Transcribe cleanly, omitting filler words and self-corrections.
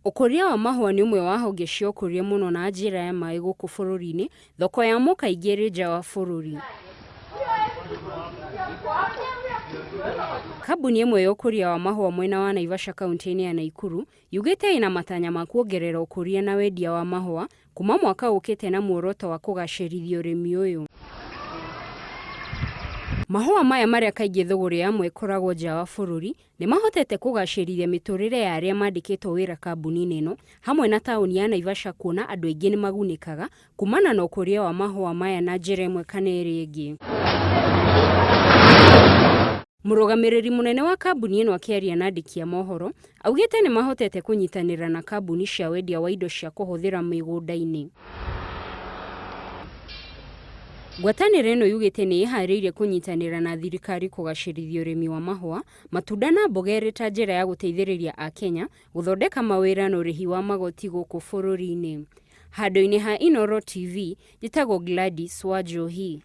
Ũkũria wa mahũa nĩ ũmwe wa honge cia ũkũria mũno na njĩra ya maĩ gũkũ bũrũri-inĩ, thoko yamo kaingĩ ĩrĩ nja wa bũrũri. Kambuni ĩmwe ya ũkũria wa mahũa mwena wa Naivasha kauntĩ-inĩ ya Naikuru yugĩte ĩna matanya ma kuongerera ũkũria na wendia wa mahũa kuma mwaka ũkĩte na muoroto wa kũgacĩrithia ũrĩmi ũyũ. Mahũa maya marĩa kaingĩ thũgũrĩ yamo ĩkoragwo nja wa bũrũri nĩ mahotete kũgacĩrithia mĩtũrĩre ya arĩa mandĩkĩtwo wĩra kambuni-inĩ ĩno hamwe na taũni ya Naivasha kuona andũ aingĩ nĩ magunĩkaga kumana na ũkũria wa mahũa maya na njĩra ĩmwe kana ĩrĩa ĩngĩ. Mũrũgamĩrĩri mũnene wa kambuni ĩno akĩaria na andĩki a mohoro augĩte nĩ mahotete kũnyitanĩra na kambuni cia wendia wa indo cia kũhũthĩra mĩgũnda-inĩ. Ngwatanĩro ĩno yugĩte nĩ ĩharĩirie kũnyitanĩra na thirikari kũgacĩrithia ũrĩmi wa mahũa, matunda na mboga ĩrĩ ta njĩra ya gũteithĩrĩria Akenya gũthondeka mawĩra na ũrĩhi wa magoti gũkũ bũrũri-inĩ. Handũ-inĩ ha Inooro TV, njĩtagwo Gladys Wanjohi.